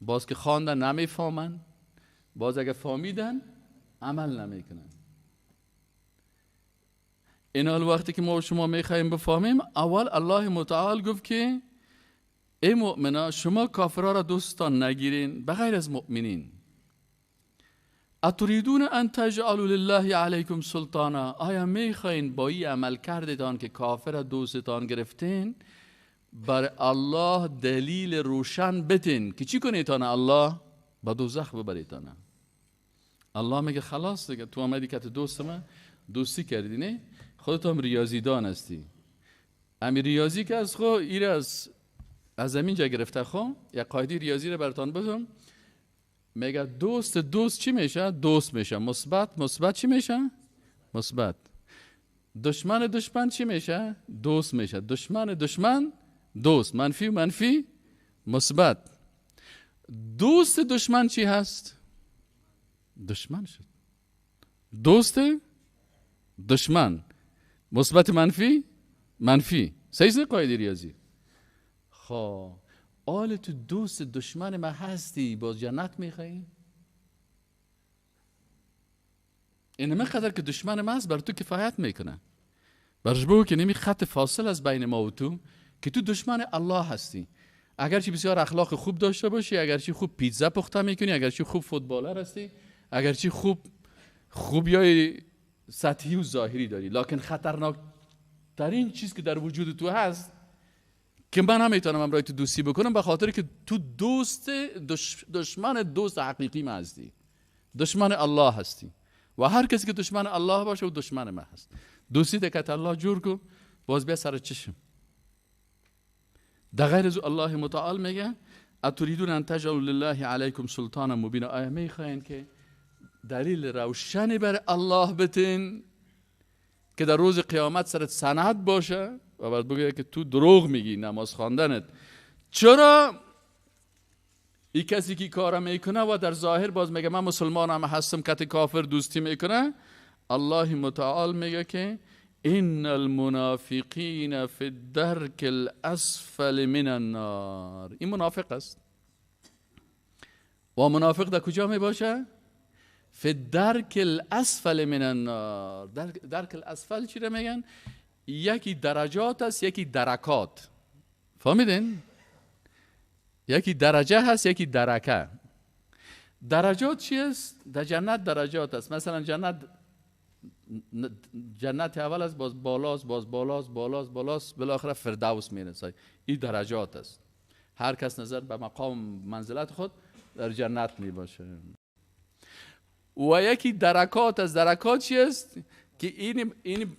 باز که خواندن نمیفهمن، باز اگر فهمیدن عمل نمیکنن. این حال وقتی که ما و شما میخوایم بفهمیم، اول الله متعال گفت که ای مؤمنا شما کافرها را دوستان نگیرین بغیر از مؤمنین. اتریدون ان تجعلوا لله علیکم سلطانا، آیا میخواین با این عمل کردتان که کافر دوستتان گرفتین بر الله دلیل روشن بتین که چی کنیتان؟ الله با دوزخ ببریتان. الله میگه خلاص دیگه، تو آمدی که دوست من دوستی کردی، نه؟ خودت هم ریاضی دان هستی. امی ریاضی که از خو ایره از همینجا گرفته. خو یک قاعده ریاضی رو براتون بگم، میگه دوست دوست چی میشه؟ دوست میشه. مثبت مثبت چی میشه؟ مثبت. دشمن دشمن چی میشه؟ دوست میشه. دشمن دشمن دوست، منفی منفی مثبت. دوست دشمن چی هست؟ دشمن شد. دوست دشمن، مثبت منفی منفی. صحیح قاعده ریاضی. خب آل تو دوست دشمن ما هستی، باز جنت میخوایی؟ این قدر که دشمن ما هست بر تو کفایت میکنه. برش بگو که نمی خط فاصل از بین ما و تو، که تو دشمن الله هستی. اگرچه بسیار اخلاق خوب داشته باشی، اگرچه خوب پیتزا پخته میکنی، اگرچه خوب فوتبالر هستی، اگرچه خوب یا سطحی و ظاهری داری، لکن خطرناک ترین چیز که در وجود تو هست که من نمیتونم امرای تو دوستی بکنم، به خاطر که تو دوست دشمن دوست حقیقی ما هستی، دشمن الله هستی و هر کسی که دشمن الله باشه و دشمن ما هست. دوستی دکت الله جور کو، باز بیا سر چشم. در غیر از الله متعال میگه اتریدون ان تجعلوا لله علیکم سلطانا مبینا. آیا میخواین که دلیل روشنی بر الله بتین که در روز قیامت سرت سند باشه و بعد بگه که تو دروغ میگی نماز خواندنت؟ چرا این کسی که کار میکنه و در ظاهر باز میگه من مسلمانم هستم کت کافر دوستی میکنه، الله متعال میگه که ان المنافقین فی الدرک الاسفل من النار. این منافق است و منافق در کجا میباشه؟ فی الدرک الاسفل من النار. درک الاسفل چی رو میگن؟ یکی درجات است، یکی درکات. فهمیدین؟ یکی درجه هست، یکی درکه. درجات چی است؟ در جنت درجات است. مثلا جنت اول است، باز بالاست، باز بالاست، بالاست، بالاست، بالاخره فردوس میرسه. این درجات است. هر کس نظر به مقام منزلت خود در جنت میباشه. و یکی درکات است. درکات چی است؟ که این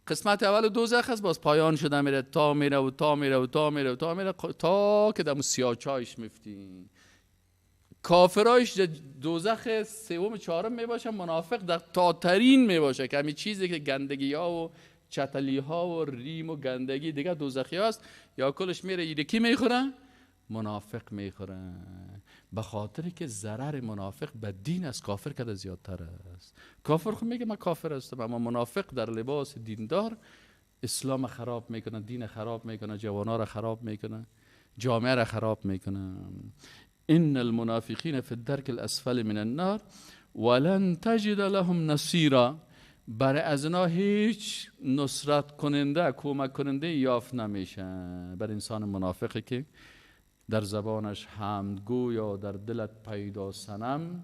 قسمت اول دوزخ است، باز پایان شده میره، تا میره و تا میره و تا میره و تا میره تا که دم سیاه چایش میفتی. کافرایش دوزخ سوم چهارم میباشه، منافق در تاترین میباشه که همین چیزی که گندگی ها و چتلی ها و ریم و گندگی دیگه دوزخی هاست، یا کلش میره ایرکی میخوره، منافق میخوره. به خاطر که ضرر منافق به دین از کافر کده زیادتر است. کافر خود میگه من کافر هستم، اما منافق در لباس دیندار اسلام خراب میکنه، دین خراب میکنه، جوانا را خراب میکنه، جامعه را خراب میکنه. ان المنافقین فی الدرک الاسفل من النار ولن تجد لهم نصیرا. برای از اینا هیچ نصرت کننده، کمک کننده یافت نمیشه. بر انسان منافقی که در زبانش حمدگو یا در دلت پیدا صنم،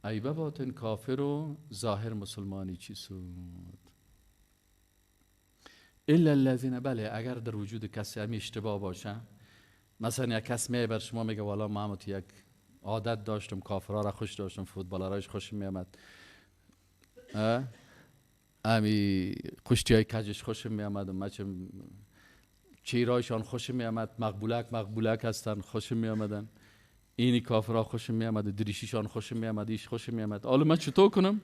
ای باطن کافر و ظاهر مسلمانی چی سود؟ الا الذین، بله اگر در وجود کسی همی اشتباه باشه، مثلا یک کس میه بر شما میگه والا من یک عادت داشتم، کافرها را خوش داشتم، فوتبالرایش خوش میامد، امی کشتی های کجش خوش میامد و مچم چیرایشان خوش میامد، مقبولک مقبولک هستن خوش میامدن، اینی کافرها خوش میامد، دریشیشان خوش میامد، ایش خوش میامد، حالا من چطور کنم؟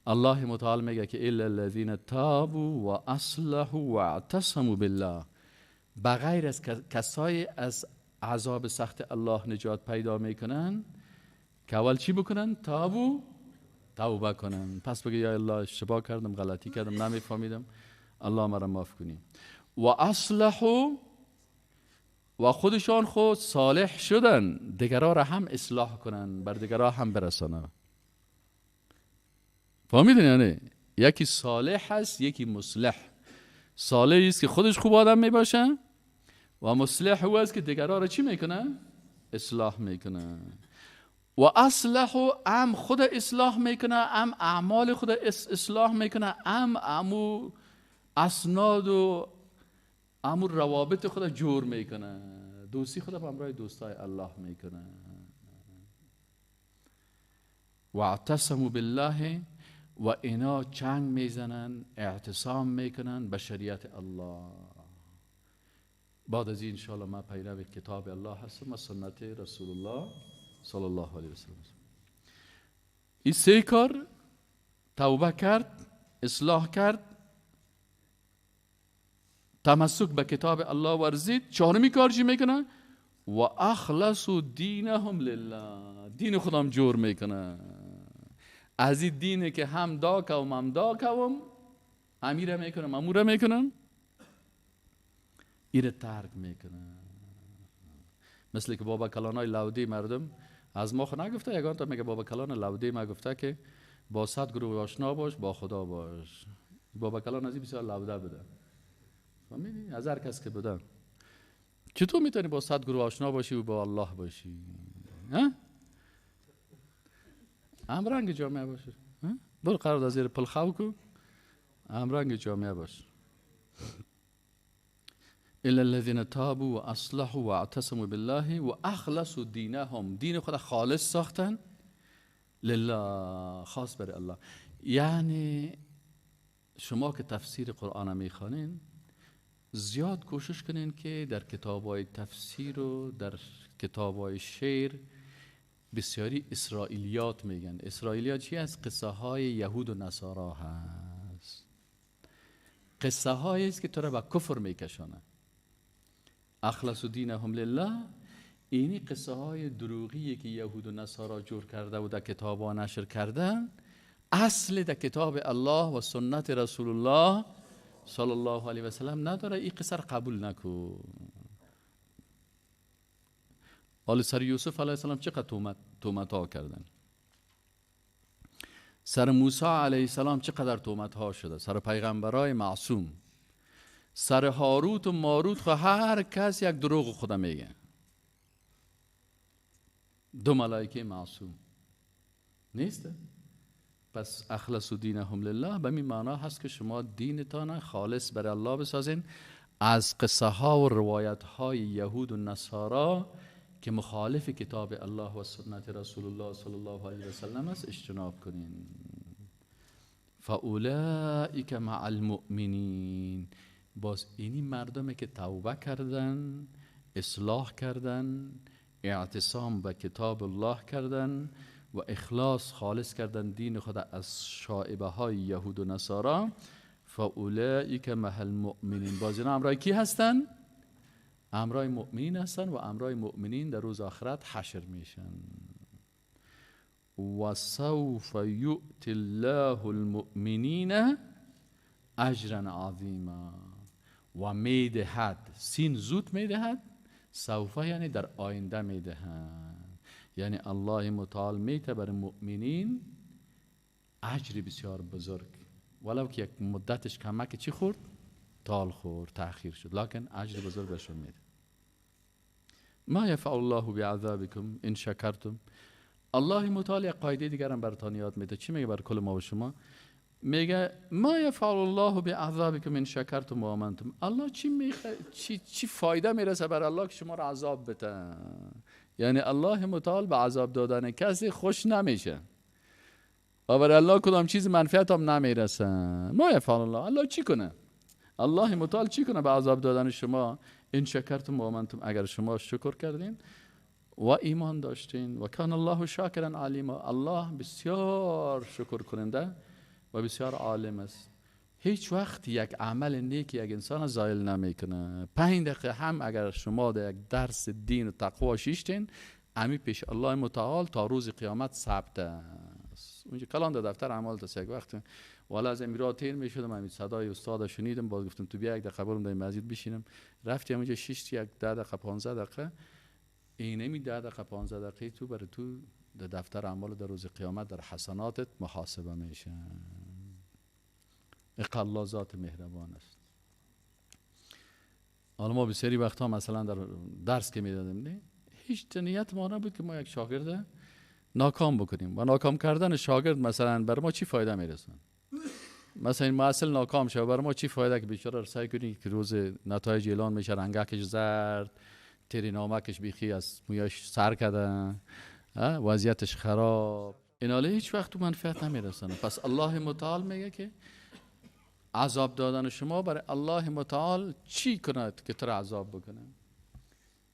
الله متعال میگه که الا الذین تابوا و اصلحوا و اعتصموا بالله. بغیر از کسای از عذاب سخت الله نجات پیدا میکنن که اول چی بکنن؟ تابو، توبه کنن. پس بگه یا الله اشتباه کردم، غلطی کردم، نمیفهمیدم، الله مرا معاف کنی. و اصلحوا، و خودشان خود صالح شدن، دیگرها را هم اصلاح کنن، بر دیگرها هم برسانن. فهمیدن؟ یعنی یکی صالح هست، یکی مصلح. صالح است که خودش خوب آدم میباشه و مصلح او است که دیگرها را چی میکنه؟ اصلاح میکنه. و اصلح ام خود اصلاح میکنه، ام اعمال خود اصلاح میکنه، ام امو اسناد و امو روابط خود جور میکنه، دوستی خود با همراه دوستای الله میکنه. و اعتصموا بالله، و اینا چنگ میزنن، اعتصام میکنن به شریعت الله. بعد از این انشاءالله ما پیرو کتاب الله هستم و سنت رسول الله صلی الله علیه وسلم. این سه کار، توبه کرد، اصلاح کرد، تمسک به کتاب الله ورزید. چهارمی کار چی میکنه؟ و اخلصوا دینهم لله، دین خودم جور میکنه. از این دینه که هم دا کوم هم دا کوم، امیره میکنم اموره میکنم، ایره ترک میکنه. مثل که بابا کلانای لودی مردم از ما خود نگفته، یگان تا میگه بابا کلان لودی ما گفته که با 100 گروه آشنا باش، با خدا باش. بابا کلان از این بسیار لوده بوده، فهمیدی؟ از هر کس که بوده. چطور میتونی با 100 گروه آشنا باشی و با الله باشی؟ ها؟ هم رنگ جامعه باشه. برو قرار در زیر پل خو کو، هم رنگ جامعه باش. الا الذين تابوا و اصلحوا و اعتصموا بالله و اخلصوا دینهم، دین خود خالص ساختن لله، خاص برای الله. یعنی شما که تفسیر قرآن میخوانین زیاد کوشش کنین که در کتاب‌های تفسیر و در کتاب‌های شعر بسیاری اسرائیلیات میگن. اسرائیلیات چی است؟ قصه های یهود و نصارا هست، قصه هایی است که تو را به کفر میکشانه. اخلص دینهم لله، اینی قصه های دروغیه که یهود و نصارا جور کرده و در کتاب ها نشر کردن، اصل در کتاب الله و سنت رسول الله صلی الله علیه و سلم نداره. این قصه را قبول نکن. حالا سر یوسف علیه السلام چقدر تهمت ها کردن، سر موسی علیه السلام چقدر تهمت ها شده، سر پیغمبرای معصوم، سر هاروت و ماروت، خو هر کس یک دروغ خدا میگه. دو ملائکه معصوم نیست. پس اخلص دینهم لله به این معنا هست که شما دینتان خالص برای الله بسازین، از قصه ها و روایت های یهود و نصارا که مخالف کتاب الله و سنت رسول الله صلی الله علیه و سلم است اجتناب کنین. فاولئک مع المؤمنین، باز اینی مردمی که توبه کردن، اصلاح کردن، اعتصام به کتاب الله کردن و اخلاص خالص کردن دین خود از شائبه های یهود و نصارا، فاولئک مع المؤمنین، باز اینا همراه کی هستن؟ امرای مؤمنین هستن و امرای مؤمنین در روز آخرت حشر میشن. و سوف یؤتی الله المؤمنین اجرا عظیما، و میدهد، سین زود میدهد، سوف یعنی در آینده میدهد، یعنی الله متعال میده بر مؤمنین اجر بسیار بزرگ، ولو که یک مدتش کمک چی خورد؟ تال خورد، تأخیر شد، لکن اجر بزرگ بهشون میده. ما یفعل الله بعذابکم ان شکرتم. الله متعال یک قاعده دیگر هم براتون یاد میده. چی میگه بر کل ما و شما؟ میگه ما یفعل الله بعذابکم ان شکرتم و آمنتم. الله چی فایده میرسه بر الله که شما را عذاب بده؟ یعنی الله متعال به عذاب دادن کسی خوش نمیشه و بر الله کدام چیز منفعت هم نمیرسه. ما یفعل الله، الله چی کنه؟ الله متعال چی کنه به عذاب دادن شما؟ این شکرتم و آمنتم، اگر شما شکر کردین و ایمان داشتین. و کان الله شاکرا علیما، الله بسیار شکر کننده و بسیار عالم است. هیچ وقت یک عمل نیک یک انسان زایل نمیکنه. 5 دقیقه هم اگر شما در یک درس دین و تقوا شیشتین، امی پیش الله متعال تا روز قیامت ثبت است. اونجا کلان در دفتر اعمال تا یک وقت والا از امیرات تیر میشدم، همین صدای استاد شنیدم، باز گفتم تو بیا یک دقیقه برم در مسجد بشینم. رفتیم اونجا 6 یک 10 دقیقه 15 دقیقه، اینمی 10 دقیقه 15 دقیقه تو برای تو در دفتر اعمال در روز قیامت در حسناتت محاسبه میشه. الله ذات مهربان است. حالا ما بسیاری وقتها مثلا در درس که میدادیم، نه هیچ نیت ما نبود که ما یک شاگرد ناکام بکنیم و ناکام کردن شاگرد مثلا بر ما چی فایده میرسن؟ مثلا این محصل ناکام شد، بر ما چی فایده که بیچاره رو سعی کنی که روز نتایج اعلان میشه رنگکش زرد، تری نامکش بیخی از مویاش سر کرده، وضعیتش خراب، این هیچ وقت تو منفعت نمیرسن. پس الله متعال میگه که عذاب دادن شما برای الله متعال چی کند که تو را عذاب بکنه؟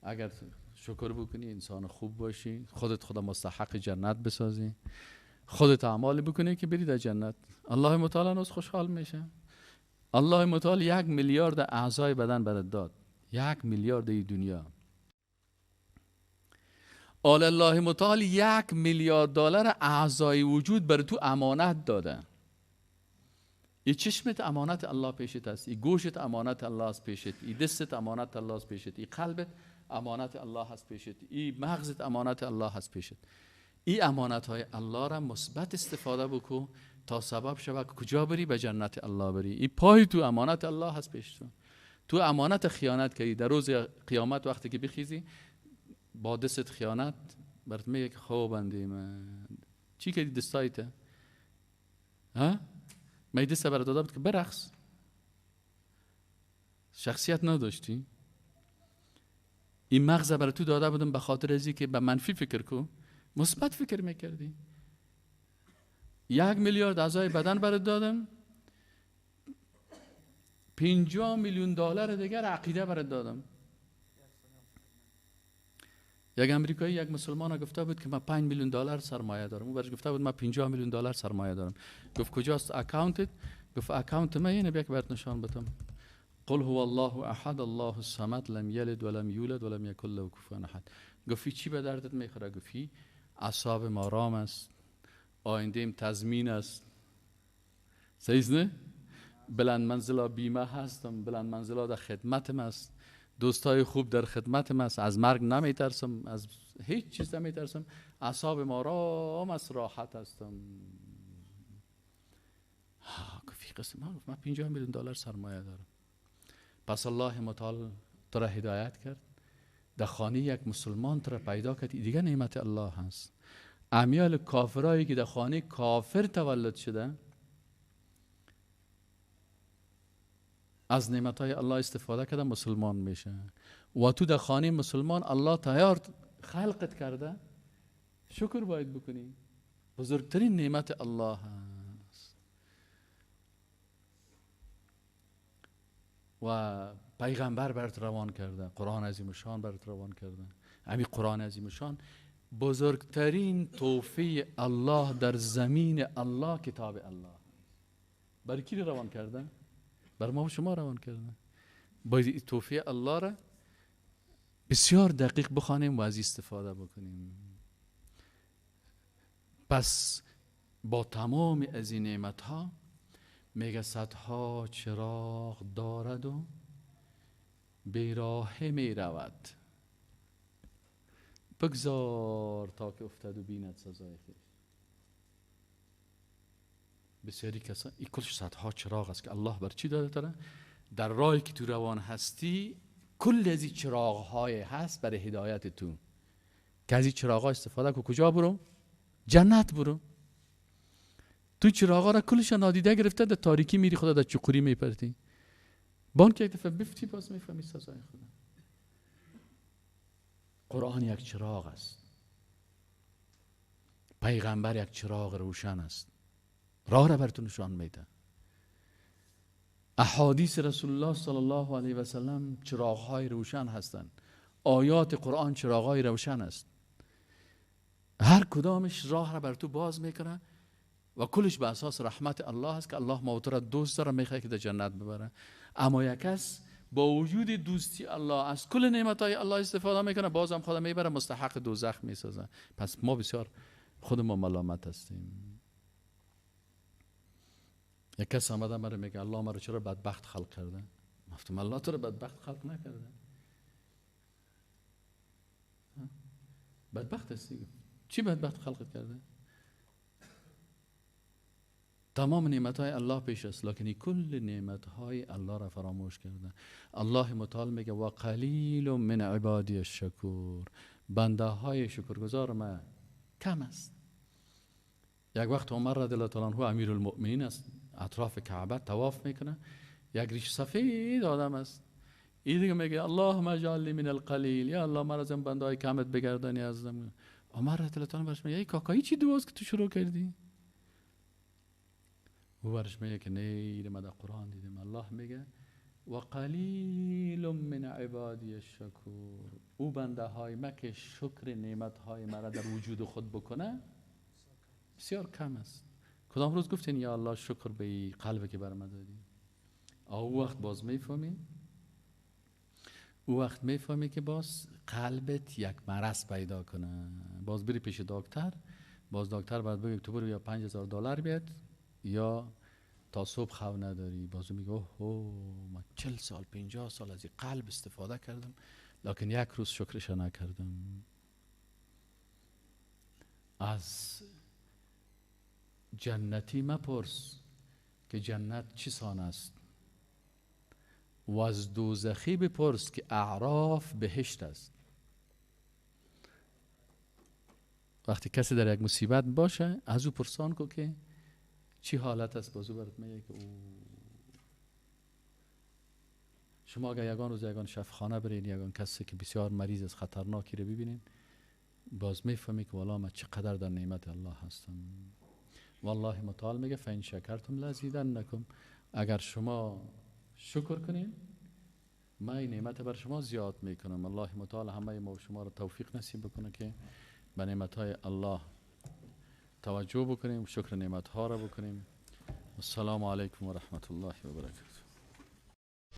اگر شکر بکنی، انسان خوب باشی، خودت خدا مستحق جنت بسازی، خودت اعمال بکنی که بری در جنت، الله متعال هنوز خوشحال میشه. الله متعال 1 میلیارد اعضای بدن برات داد، 1 میلیارد ای دنیا. آل الله متعال 1 میلیارد دلار اعضای وجود بر تو امانت داده. ای چشمت امانت الله پیشت است، ای گوشت امانت الله است پیشت، ای دستت امانت الله است پیشت، ای قلبت امانت الله است پیشت، ای مغزت امانت الله است پیشت. ای امانت های الله را مثبت استفاده بکن تا سبب شود که کجا بری؟ به جنت الله بری. ای پای تو امانت الله هست پیش تو. تو امانت خیانت کردی، در روز قیامت وقتی که بخیزی با دست خیانت برات میگه که خوابندی من چی کردی دستایت؟ ها؟ من دست برات داده بود که برقص، شخصیت نداشتی. این مغز برای تو داده بودم به خاطر ازی که به منفی فکر کو، مثبت فکر میکردی. 1 میلیارد اعضای بدن برات دادم، 50 میلیون دلار دیگر عقیده برات دادم. یک امریکایی یک مسلمان گفته بود که من 5 میلیون دلار سرمایه دارم. او برش گفته بود من 50 میلیون دلار سرمایه دارم. گفت کجاست account ت؟ گفت account من اینه، بیا که برات نشان بدم. قل هو الله احد الله الصمد لم یلد ولم یولد ولم یکن له کفوا احد. گفت چی به دردت میخوره؟ گفت اعصاب ما آرام است، آینده‌ام تضمین است، صحیح نه؟ بلند منزلا بیمه هستم، بلند منزلا در خدمتم است، دوستای خوب در خدمتم است، از مرگ نمیترسم، از هیچ چیز نمیترسم، اعصاب ما آرام است، راحت هستم. گفت قسم من 50 میلیون دلار سرمایه دارم. پس الله متعال تو را هدایت کرد، در خانه یک مسلمان تو را پیدا کرد، دیگه نعمت الله هست. امیال کافرایی که در خانه کافر تولد شده از نعمتهای الله استفاده کرده مسلمان میشه، و تو در خانه مسلمان الله تیار خلقت کرده، شکر باید بکنی. بزرگترین نعمت الله هست. و پیغمبر برات روان کرده، قرآن عظیم شان برات روان کرده. همین قرآن عظیم شان بزرگترین توفیق الله در زمین الله، کتاب الله. برای کی روان کرده؟ بر ما و شما روان کرده. باید توفیق الله را بسیار دقیق بخوانیم و از استفاده بکنیم. پس با تمام از این نعمت ها میگه صدها چراغ دارد و بیراه می رود، بگذار تا که افتد و بیند سزای خویش. بسیاری کسان این کلش صدها چراغ است که الله بر چی داده داره؟ در راهی که تو روان هستی کل از این چراغ های هست برای هدایت تو، که از این چراغ ها استفاده کن. کجا برو؟ جنت برو. تو چراغ ها را کلش نادیده گرفته، در تاریکی میری، خدا در چقوری میپرتی. بان که یک دفعه بفتی باز میفهمی سزای خدا. قرآن یک چراغ است، پیغمبر یک چراغ روشن است، راه را براتون نشان میده. احادیث رسول الله صلی الله علیه و سلم چراغ‌های روشن هستند، آیات قرآن چراغ‌های روشن است. هر کدامش راه را بر تو باز میکنه و کلش به اساس رحمت الله است که الله ما تو را دوست داره، میخواد که در جنت ببره. اما یک کس با وجود دوستی الله از کل نعمت‌های الله استفاده میکنه، بازم خدا میبره مستحق دوزخ میسازه. پس ما بسیار خود ما ملامت هستیم. یک کس آمده مرا میگه الله مرا چرا بدبخت خلق کرده؟ گفتم الله تو را بدبخت خلق نکرده. بدبخت هستی؟ چی بدبخت خلقت کرده؟ تمام نعمت‌های الله پیش است، لکن کل نعمت‌های الله را فراموش کرده. الله متعال میگه و قلیل من عبادی الشکور، بنده های شکرگزار ما کم است. یک وقت عمر رضی الله تعالی عنه امیرالمؤمنین است، اطراف کعبه طواف میکنه، یک ریش سفید آدم است. این دیگه میگه اللهم اجعلنی من القلیل، یا الله مرا از این بنده های کمت بگردانی. از عمر رضی الله تعالی برش میگه ای کاکایی چی دعاست که تو شروع کردی؟ او برش میگه که نه، ما در قرآن دیدم الله میگه و قلیل من عبادی الشکور، او بنده های ما که شکر نعمت های مرا در وجود خود بکنه بسیار کم است. کدام روز گفتین یا الله شکر به قلب که بر ما دادی؟ او وقت باز میفهمی، او وقت میفهمی که باز قلبت یک مرض پیدا کنه، باز بری پیش دکتر، باز دکتر باید بگه تو برو یا $5000 بیاد یا تا صبح خو نداری. بازو میگه اوه من 40 سال 50 سال از این قلب استفاده کردم، لکن یک روز شکرش نکردم. از جنتی مپرس که جنت چی سان است، و از دوزخی بپرس که اعراف بهشت است. وقتی کسی در یک مصیبت باشه از او پرسان کو که چی حالت است، بازو برات میگه که او شما اگر یگان روز یگان شفخانه برین، یگان کسی که بسیار مریض از خطرناکی رو ببینین، باز میفهمی که والا من چقدر در نعمت الله هستم. والله متعال میگه فإن شکرتم لازیدنکم، اگر شما شکر کنین من این نعمت بر شما زیاد میکنم. الله متعال همه ما و شما را توفیق نصیب بکنه که به نعمت های الله توجه بکنیم، شکر نعمت ها را بکنیم. السلام علیکم و رحمت الله و برکاته.